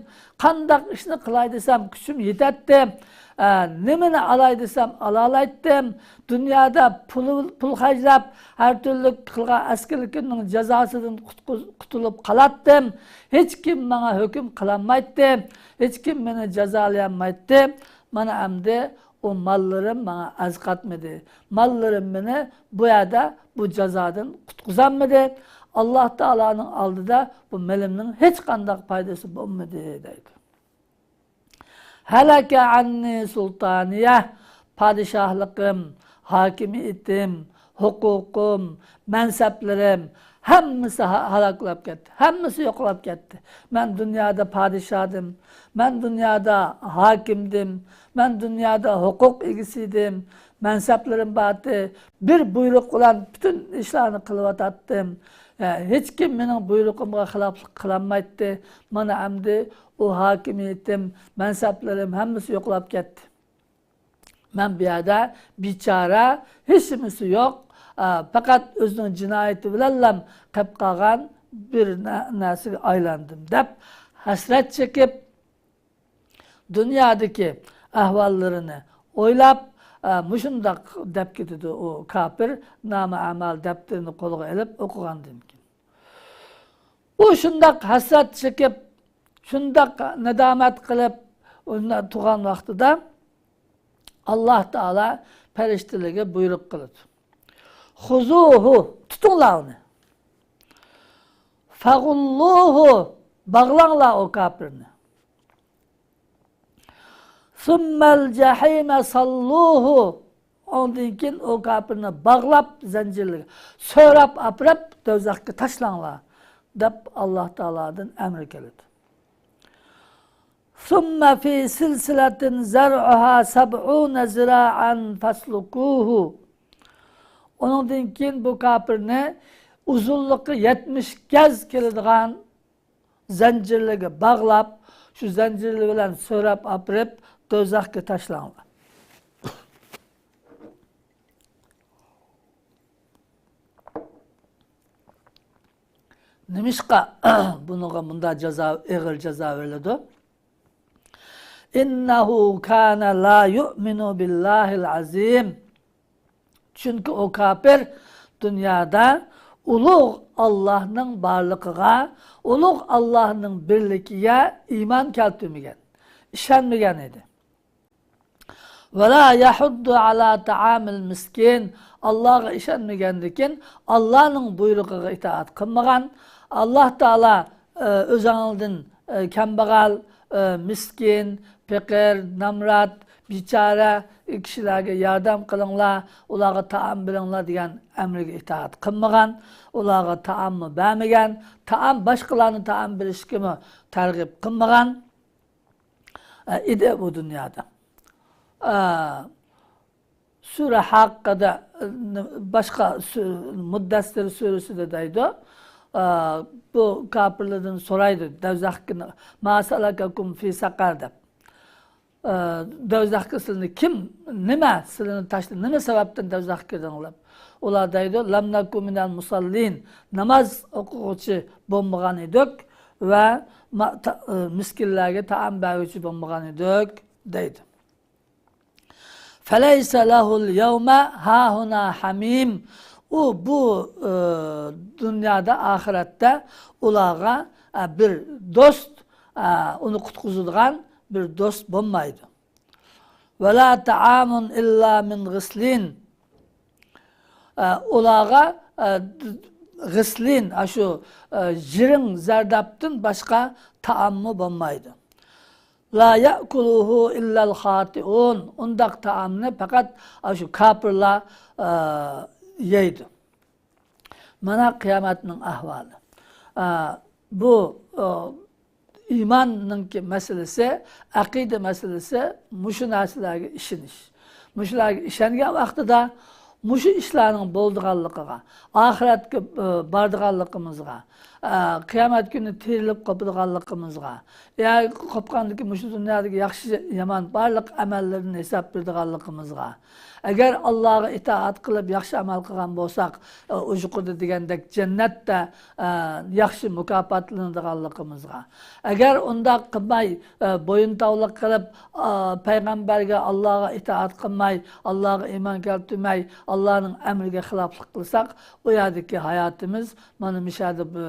قانداق ئىشنى قىلاي دېسەم، كۈچۈم يېتەتتى. ئە، نېمىنى ئالاي دېسەم، ئالالايتتىم. دۇنيادا پۇل، پۇل خەجلەپ، ھەر تۈرلۈك قىلغان ئەسكىلىكىمنىڭ جازاسىدىن قۇتقۇز-، قۇتۇلۇپ قالاتتىم. ھېچكىم ماڭا ھۆكۈم قىلالمايتتى. ھېچكىم مېنى جازالىيالمايتتى. مانا ئەمدى ئۇ ماللىرىم ماڭا ئەرزىقاتمىدى. ماللىرىم مېنى بۇ يەردە بۇ جازادىن قۇتقۇزالمىدى. ئاللاھ تائالانىڭ ئالدىدا بۇ مېلىمنىڭ ھېچقانداق پايدىسى بولمىدى، دەيدۇ. ھەلەكە ئەننى سۇلتانىيە، پادىشاھلىقىم، ھاكىمىيىتىم، ھوقۇقۇم، مەنسەپلىرىم، ھەممىسى ھا-، ھالاك بولاپ كەتتى. ھەممىسى يوقاپ كەتتى. مەن دۇنيادا پادىشاھدىم. مەن دۇنيادا ھاكىمدىم. مەن دۇنيادا ھوقۇق ئىگىسى ئىدىم. مەنسەپلىرىم بارتى. بىر بۇيرۇق بىلەن پۈتۈن ئىشلارنى قىلىۋاتاتتىم. ئە، ھېچكىم مېنىڭ بۇيرۇقۇمغا خىلاپلىق قىلالمايتتى. مانا ئەمدى ئۇ ھاكىمىيىتىم، مەنسەپلىرىم ھەممىسى يوقاپ كەتتى. مەن بۇ يەردە بىچارە، ھېچنېمىسى يوق، ئە، پەقەت ئۆزىنىڭ جىنايىتى بىلەنلا قېلىپ قالغان بىر نە-، نەرسىگە ئايلاندىم، دەپ ھەسرەت چېكىپ، دۇنيادىكى ئەھۋاللىرىنى ئويلاپ، ئە، مۇشۇنداق دەپ كېتىدۇ ئۇ كاپىر، نامە ئەمەل دەپتىرىنى قولىغا ئېلىپ ئوقۇغاندىن كېيىن. ئۇ شۇنداق ھەسرەت چېكىپ، شۇنداق نادامەت قىلىپ، ئۇنداق تۇرغان ۋاقتىدا، ئاللاھ تائالا پەرىشتىلەرگە بۇيرۇق قىلىدۇ. خۇزۇھۇ، تۇتۇڭلار ئۇنى. فەغۇللۇھۇ، باغلاڭلار ئۇ كاپىرنى. ثم الجحيم صلوه، ئاندىن كېيىن ئۇ كاپىرنى باغلاپ زەنجىرلىگە، سۆرەپ ئاپىرىپ دوزاخقا تاشلاڭلار، دەپ ئاللاھ تائالادىن ئەمر كېلىدۇ. ثم في سلسلة ذرعها سبعون ذراعا فاسلكوه. ئۇنىڭدىن كېيىن بۇ كاپىرنى ئۇزۇنلۇقى يەتمىش گەز كېلىدىغان زەنجىرلىرىگە باغلاپ، شۇ زەنجىرلىرى بىلەن سۆرەپ ئاپىرىپ، دوزاخقا تاشلاڭلار. نېمىشقا بۇنىڭغا مۇنداق جازا، ئېغىر جازا بېرىلىدۇ؟ إنه كان لا يؤمن بالله العظيم. چۈنكى ئۇ كاپىر دۇنيادا ئۇلۇغ ئاللاھنىڭ بارلىقىغا، ئۇلۇغ ئاللاھنىڭ بىرلىكىگە ئىمان كەلتۈرمىگەن، ئىشەنمىگەن ئىدى. ولا يحض على طعام المسكين. ئاللاھقا ئىشەنمىگەندىكىن، ئاللاھنىڭ بۇيرۇقىغا ئىتائەت قىلمىغان. ئاللاھ تائالا، ئە، ئۆزەڭلىدىن، ئە، كەمبەغەل، ئە، مىسكىن، پېقىر، نامرات، بىچارە كىشىلەرگە ياردەم قىلىڭلار، ئۇلارغا تائام بېرىڭلار دېگەن ئەمرىگە ئىتائەت قىلمىغان، ئۇلارغا تائاممۇ بەرمىگەن، تائام، باشقىلارنى تائام بېرىشكىمۇ تەرغىب قىلمىغان. ئە، ئىدى بۇ دۇنيادا. ئە، سۈرە ھەققىدە، ئە، باشقا سۈ-، مۇددەسسىر سۈرىسىدە دەيدۇ. ئە، بۇ كاپىرلاردىن سورايدۇ، دوزاخقا، ما سلككم في سقر دەپ. ئە، دوزاخقا سىلىنى كىم، نېمە سىلىنى تاشلىدى، نېمە سەۋەبتىن دوزاخقا كىردىڭلار دەپ. ئۇلار دەيدۇ، لم نك من المصلين، ناماز ئوقۇغۇچى بولمىغان ئىدۇق ۋە ما-، تا-، ئە، مىسكىنلەرگە تائام بەرگۈچى بولمىغان ئىدۇق، دەيدۇ. فليس له اليوم هاهنا حميم. ئۇ بۇ، ئە، دۇنيادا، ئاخىرەتتە ئۇلارغا، ئە، بىر دوست، ئە، ئۇنى قۇتقۇزىدىغان بىر دوست بولمايدۇ. ولا طعام إلا من غسلين. ئە، ئۇلارغا، ئە، غىسلىن، ئاشۇ، ئە، يىرىڭ زەردابتىن باشقا تائاممۇ بولمايدۇ. لا يأكله إلا الخاطئون. ئۇنداق تائامنى پەقەت ئاشۇ كاپىرلار، ئە، يەيدۇ. مانا قىيامەتنىڭ ئەھۋالى. ئە، بۇ، ئە، ئىماننىڭكى مەسىلىسى، ئەقىدە مەسىلىسى مۇشۇ نەرسىلەرگە ئىشىنىش. مۇشۇلارغا ئىشەنگەن ۋاقتىدا مۇشۇ ئىشلارنىڭ بولىدىغانلىقىغا، ئاخىرەتكە، ئى، بارىدىغانلىقىمىزغا، ئى، قىيامەت كۈنى تىرىلىپ قوپىدىغانلىقىمىزغا، يا قوپقاندىن كېيىن مۇشۇ دۇنيادىكى ياخشى يامان بارلىق ئەمەللىرىدىن ھېساب بېرىدىغانلىقىمىزغا، ئەگەر ئاللاغا ئىتائەت قىلىپ ياخشى ئەمەل قىلغان بولساق، ئى، ئۇ يۇقىرىدا دېگەندەك جەننەتتە، ئى، ياخشى مۇكاپاتلىنىدىغانلىقىمىزغا، ئەگەر ئۇنداق قىلماي، ئى، بويۇنتاۋلىق قىلىپ، ئى، پەيغەمبەرگە، ئاللاغا ئىتائەت قىلماي، ئاللاغا ئىمان كەلتۈرمەي، ئاللانىڭ ئەمرىگە خىلاپلىق قىلساق، ئۇ يەردىكى ھاياتىمىز مانا مۇشۇ يەردە بۇ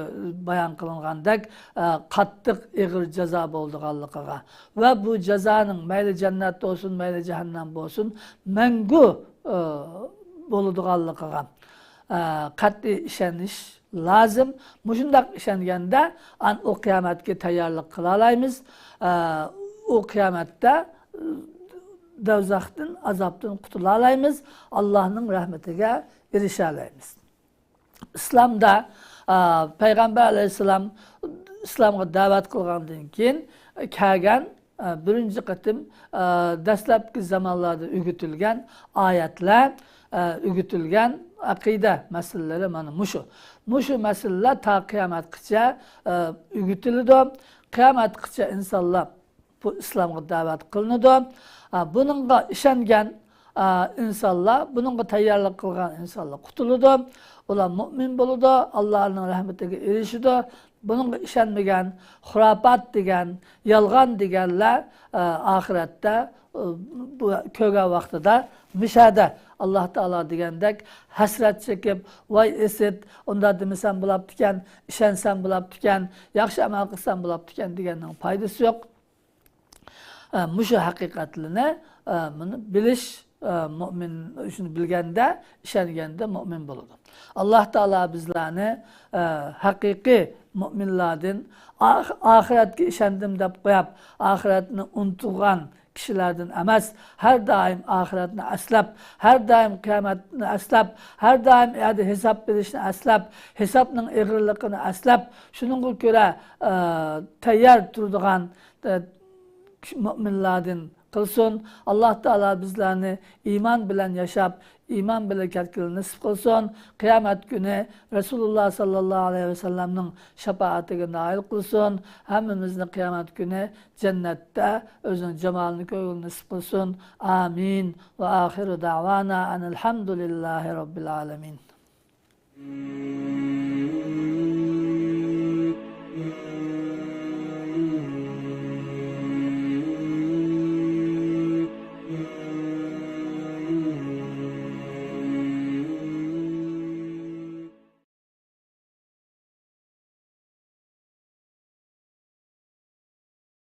بايان قىلىنغاندەك، ئە، قاتتىق ئېغىر جازا بولىدىغانلىقىغا ۋە بۇ جازانىڭ مەيلى جەننەت بولسۇن، مەيلى جەھەننەم بولسۇن، مەڭگۈ، ئە، بولىدىغانلىقىغا، ئە، قەتئىي ئىشىنىش لازىم. مۇشۇنداق ئىشەنگەندە، ئان-، ئۇ قىيامەتكە تەييارلىق قىلالايمىز. ئە، ئۇ قىيامەتتە، ئە، دوزاختىن، ئازابتىن قۇتۇلالايمىز. ئاللانىڭ رەھمىتىگە ئېرىشەلەيمىز. ئىسلامدا، ئا، پەيغەمبەر ئەلەيھىسسالام ئىسلامغا دەۋەت قىلغاندىن كېيىن كەلگەن، ئا، بىرىنچى قېتىم، ئا، دەسلەپكى زامانلاردا ئۆگىتىلگەن ئايەتلەر، ئا، ئۆگىتىلگەن ئەقىدە مەسىلىلىرى مانا مۇشۇ. مۇشۇ مەسىلىلەر تا قىيامەتقىچە، ئا، ئۆگىتىلىدۇ. قىيامەتقىچە ئىنسانلار بۇ ئىسلامغا دەۋەت قىلىنىدۇ. ئا، بۇنىڭغا ئىشەنگەن، ئا، ئىنسانلار، بۇنىڭغا تەييارلىق قىلغان ئىنسانلار قۇتۇلىدۇ. ئۇلار مۆمىن بولىدۇ، ئاللانىڭ رەھمىتىگە ئېرىشىدۇ. بۇنىڭغا ئىشەنمىگەن، خۇراپات دېگەن، يالغان دېگەنلەر، ئا، ئاخىرەتتە، ئا، بۇ كۆرگەن ۋاقتىدا مۇشەدە ئاللا تائالا دېگەندەك ھەسرەت چېكىپ، ۋاي ئىسىت، ئۇنداق دېمىسەم بولاپتىكەن، ئىشەنسەم بولاپتىكەن، ياخشى ئەمەل قىلسام بولاپتىكەن دېگەننىڭ پايدىسى يوق. ئە، مۇشۇ ھەقىقەتلىرىنى، ئە، بۇنى بىلىش، ئە، مۆمىن شۇنى بىلگەندە، ئىشەنگەندە مۆمىن بولىدۇ. ئاللا تائالا بىزلەرنى، ئە، ھەقىقىي مۆمىنلاردىن، ئاخ-، ئاخىرەتكە ئىشەندىم دەپ قويۇپ، ئاخىرەتنى ئۇنتۇغان كىشىلەردىن ئەمەس، ھەر دائىم ئاخىرەتنى ئەسلەپ، ھەر دائىم قىيامەتنى ئەسلەپ، ھەر دائىم ئەدە ھېساب بېرىشنى ئەسلەپ، ھېسابنىڭ ئېغىرلىقىنى ئەسلەپ، شۇنىڭغا كۆرە، ئە، تەييار تۇرىدىغان، ئە، مۆمىنلاردىن قىلسۇن. ئاللا تائالا بىزلەرنى ئىمان بىلەن ياشاپ، ئىمان بىلەن كەتكىلى نېسىپ قىلسۇن. قىيامەت كۈنى رەسۇلۇللا ساللاللاھۇ ئەلەيھى ۋەسەللەمنىڭ شاپائىتىگە نائىل قىلسۇن. ھەممىمىزنى قىيامەت كۈنى جەننەتتە ئۆزىنىڭ جامالىنى كۆرگىلى نېسىپ قىلسۇن. ئامىن. ۋە ئاخىرۇ دەۋانا ئەنىل ھەمدۇلىللاھى رەببىل ئالەمىن.